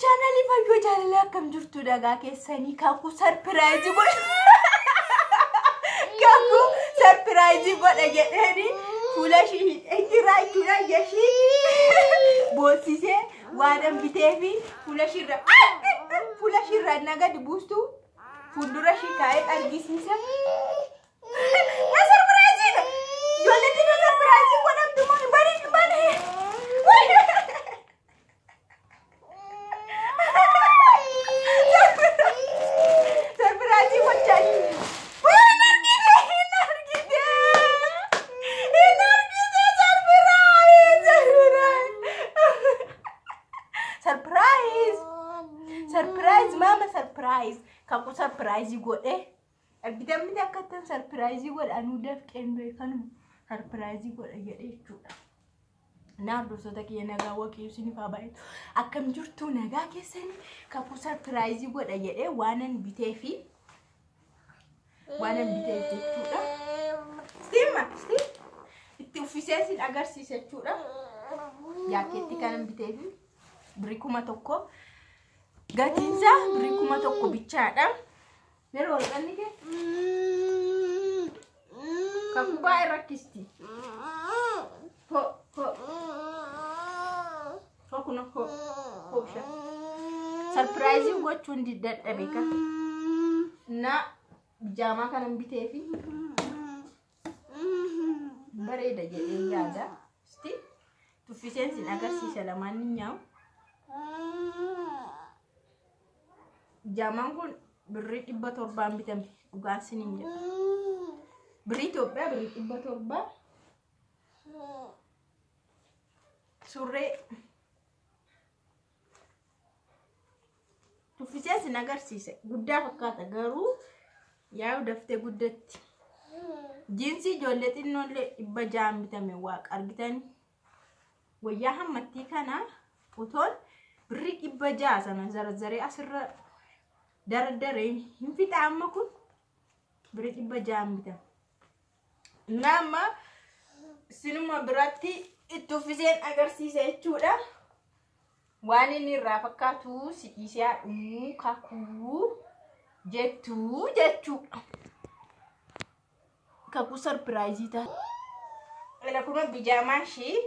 Chaanalii Fayyoo Jaalalaa akkam jirtu dhagaa keessanii kakuu surprise godha. Kakuu surprise godha jedheeni fuula ishii hidhee jira jechuudha. Ija ishii boossisee waan bitee fi fuula ishiirra na gadi buustu fuuldura ishii kaa'ee argisiisa. Surprise dha! Ijoollee xinnoo surprise godhamtu moo bani bani. Surprise gochaa jiru. Hin argite! Hin argite! Hin argite! Surprise! Surprise! Surprise! Maama surprise! Kakuu surprise godhe. Argitan miti akka ittiin surprise godha anuu dafqeen beekanu surprise godha jedhe jechuudha. Naa hordoftoota kiyya nagaa waaqayyo isiniif haa baay'atu. Akkam jirtu nagaa keessanii kakuu surprise godha jedhee waanan bitee fi waanan biteef jechuudha. Stiima, stiim. Itti uffisee sin agarsiisa jechuudha. Jaakkeetti kanan biteef birrii 1000. Gatiinsaa birrii 1000 bichaadha. Yeroo warqanni kee kakuu baay'ee rakkisti. Ho ho ho kun ho ho bishaan. Surprise gochuun dadhabe kan. Na bijaamaa kanan bitee fi bareeda jedhee yaada. Isti tuffiseen sin agarsiisa lamaan ni nyaa'u. Bijaamaan kun birrii 700 bitame dhugaan sinin jedha. Birrii Itoophiyaa birrii 700. Surree tuffiseen sin agarsiisa. Guddaa fakkaata garuu yaa'u daftee guddatti. Jiinsii ijoollee xinnoollee 600 bitame waaqa argitanii. Wayyaa hammattii kana utoon birrii 600 sana zarzaree asirra dardaree hin fixa amma kun birrii 600 bitame. Nama sinuma biratti itti uffiseen agarsiisa jechuudha. Waan inni irraa fakkaatu si dhiisee haadhumuu kakuu jettuu jechuudha. Kakuu surprise ta'a. Ela kun bijaamaan ishii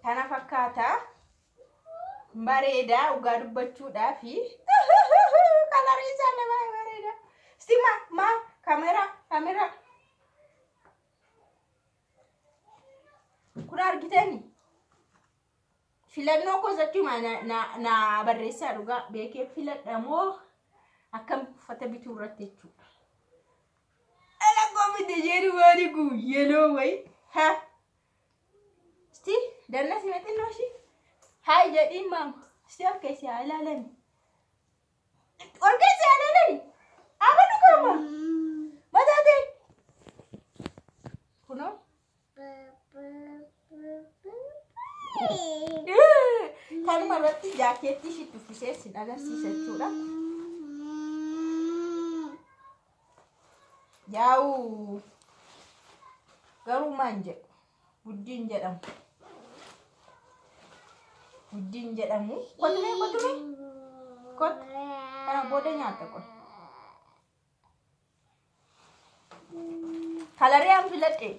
kana fakkaata. Bareedaa dhugaa dubbachuudhaa fi kalarii isaa baay'ee bareeda. Stima ma kaameraa kaameraa. Kun argitanii? Filannoo koo jechuun na barreessaa dhugaa beekee filadha moo akkam uffata bituu irratti jechuudha. Ala koomite jedhu waan kun yeloo wayi. Ha! Isti danna si mexinnoo ishii. Haay jedhiin maama. Isti ol keessi haa ilaalani. Ol keessi haa ilaalani. Abadu kaama. Mataa ta'e. Kunoo. Kanuma irratti jaakeettii ishiitti uffisee sin agarsiisa jechuudha. Yaa'u garuu maan jedhu guddiin jedhamu. Guddiin jedhamu. Kotumee kotumee. Kot kana booda nyaata kun. Kalarii an filadhe.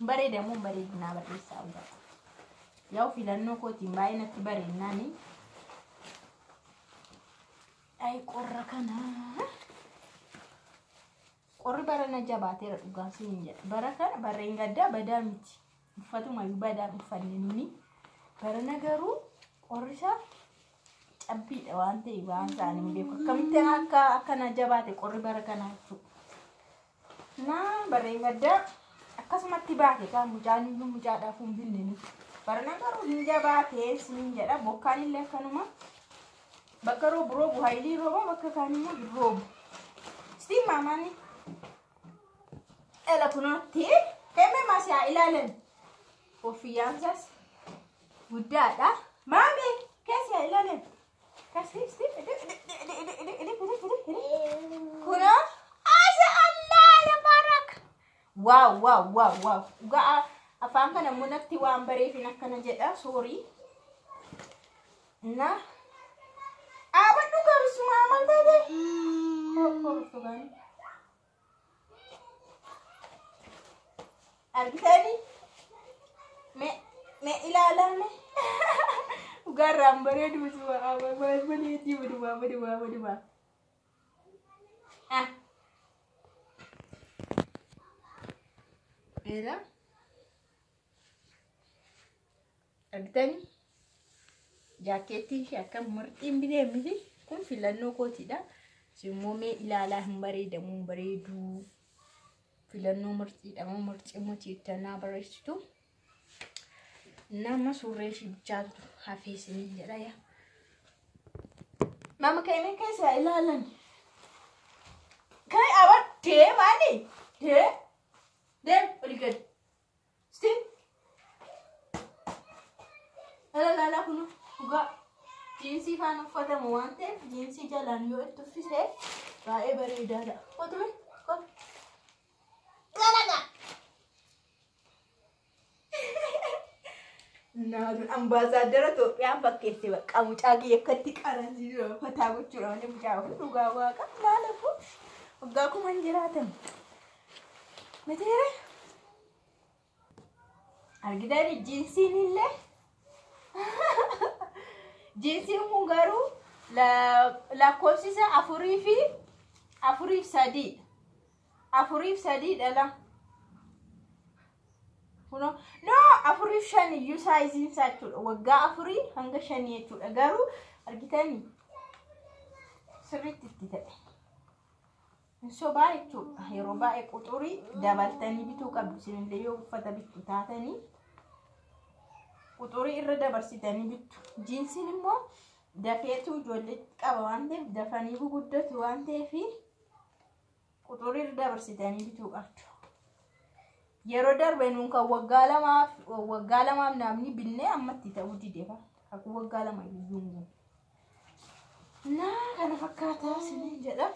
Bareeda moo bareedinaa barreessaa dhugaa. Yaa'u filannoo kootiin baay'ee natti bareednaani. Ay qorra kana. Qorri barana jabaateera dhugaa siin jedha. Bara kana barreen gaddaa badaa miti. Uffatumayyuu badaan uffanne nuni. Barana garuu qorri isaa cabbiidha waan ta'e waan isaan hin beeku. Akkamitti akka akkana jabaate qorri bara kanaa jechuudha. Na barreen gaddaa akkasumatti baate kan mucaan iyyuu mucaadhaaf hin binne nuti. Barana garuu hin jabaate siin jedha. Bokkaan illee akkanuma bakka roobu roobu haayilii rooba bakka kaan immoo hin roobu. Sitiin maamaani. Ela kunuutti heme maas haa ilaalan. Koffiyyaan isaas guddaadha. Maame keessi haa ilaalan. Kasi kunoo Masha Allah tabarak. Waaw waaw waaw waaw. Dhugaa afaan kana immoo natti waan bareefin akkana jedha. Soorii. Na dhaabadhu qabsuma amantaa ta'e. Argitanii? Mee ilaalame. Dhugaarraan bareedu bareedu bareedu bareedu. Ah. Era. Argitanii? Jaakeettiin ishee akka murxiin bitee miti. Kun filannoo kootiidha. Immoo mee ilaalaa hin bareedamu hin bareedu. Filannoo murxiidha moo murxii miti tanaa bareessitu. Nama suurree ishee bichaatu hafee isiniin jedha yaa. Mama ka'ee keessaa ilaalan. Kai awa tee maali? Tee? Deem olii gadi. Stiin. Ala kun dhugaa. Jiinsii faana uffatamu waan ta'eef jiinsii jalaan yoo itti uffise baay'ee bareedaadha. Qotume qotu. Galaga. Naasuun ambaasaaddara Itoophiyaan fakkeesse bakka mucaa kiyya akkatti qaransiisuu fataa gochuudha malee mucaa dhugaa waaqa maal abboo waggaa kuma hin jiraatan. Mitiire argitanii jiinsiin illee jiinsiin kun garuu lakkoofsi isaa 4 fi 3dha. 4 fi 3 dha. Kunoo no 4 fi 5 iyyuu saayiziin isaa jechuudha. Waggaa 4 hanga 5 jechuudha. Garuu argitanii sirriitti itti ta'e. Hin sobaa jechuudha. Yeroo baay'ee quxurii dabaltanii bituu qabdu. Isinillee yoo uffata bittu taatanii quxurii irra dabarsitanii bittu. Jiinsiin immoo dafeetu ijoollee qaba waan ta'eef dafanii guguddatu waan ta'eef quxurii irra dabarsitanii bituu qabdu. Yeroo darbe nuun kan waggaa 2f namni binnee ammatti ta'uu dide fa. Kakuu waggaa 2 iyyuu hin guune. Naa kana fakkaataa isiniin jedha.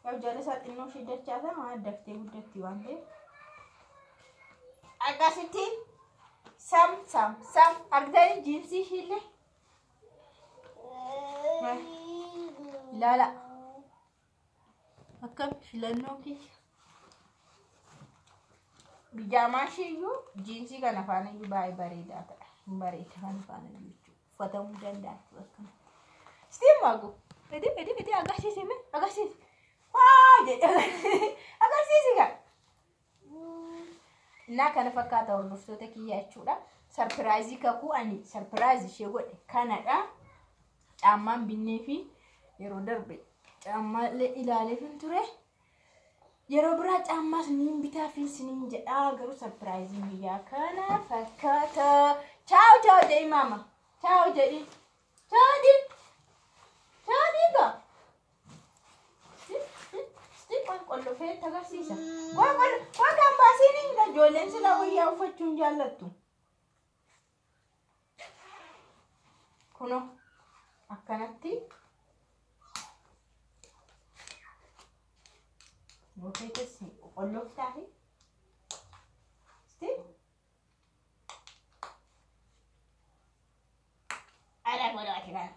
Yaa jala isaa xinnoo ishee dachaata maa daftee guddatti waan ta'eef. Akkasitti sam sam sam argitanii jiinsii ishiillee. Ilaala. Akkam filannoo kiyya. Bijaamaa ishee iyyuu jiinsii kana faana iyyuu baay'ee bareedaa ta'a. Hin bareeda kana faana iyyuu jechuudha. Uffatamuu danda'a jechuudha akkanatti. Sitiin maagu. Fedhi fedhi fedhi agarsiisi mee agarsiisi. Waa jedhe agarsiisi gaa. Innaa kana fakkaata hordoftoota kiyya jechuudha. Surprise kakuu ani surprise ishee godhe kanadha. Caammaan binnee fi yeroo darbe caammaallee ilaaleef hin ture. Yeroo biraa caammaas niin bitaa fi siniin jedhaa garuu surpriseiin biyyaa kana fakkaata. Ciao ciao jedhi maama. Ciao jedhi. Ciao jedhi. Ciao jedhi. Qollofee agarsiisa. Qoy kan baasiin hin ijoolleen sila wayyaa uffachuu hin jaallattu. Kunoo akkanatti Bofeetes qolloftaa fi Sti? Ala godhaati kana.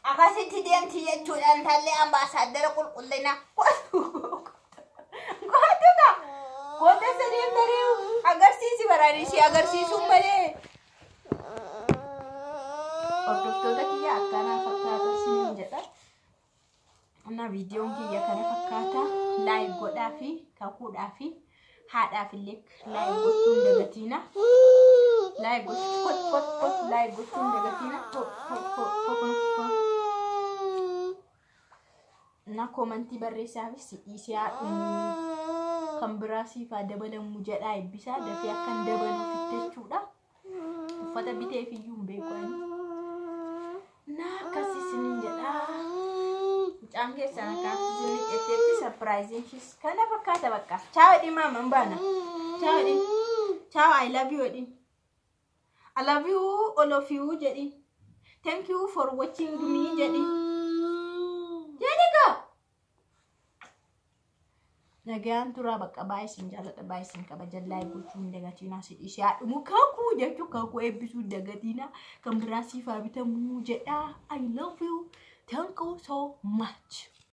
Akkasitti deemti jechuudha intalli ambaasaaddara qulqullinaa. Gootuka! Gootessa deemtanii agarsiisi baraan ishee agarsiisuun malee. Hordoftoota kiyya akkanaa fakkaata isiniin jedha. Na viidiyoon kiyya kana fakkaata. Like godhaa fi kakuudhaa fi haadhaaf illee like gochuun dagatiina. Like gochuu kot kot kot like gochuun dagatiina. Ho ho ho ho ho. Na koomantii barreessaafis si dhiisee haadhuun kan biraa siif haa dabalamu jedhaa eebbisaa dafee akkan dabaluuf jechuudha. Uffata biteef iyyuu hin beeku ani. Na akkas isiniin jedhaa. Mucaan keessan akka isin jetteetti surpriseiin ishees kana fakkaata bakka. Ciao jedhi maama hin baana. Ciao jedhi. Ciao, I love you jedhi. I love you all of you jedhi. Thank you for watching me jedhi. Jedhi gaa. Nagaan turaa bakka baay'ee isin jaalladha, baay'ee isin kabaja. Like gochuu hin dagatinaa, si dhiisee haadhumu kakuu jechuu, kakuu eebbisuu hin dagatinaa, kan biraa siif haa bitamuu jedhaa. I love you. Thank you so much.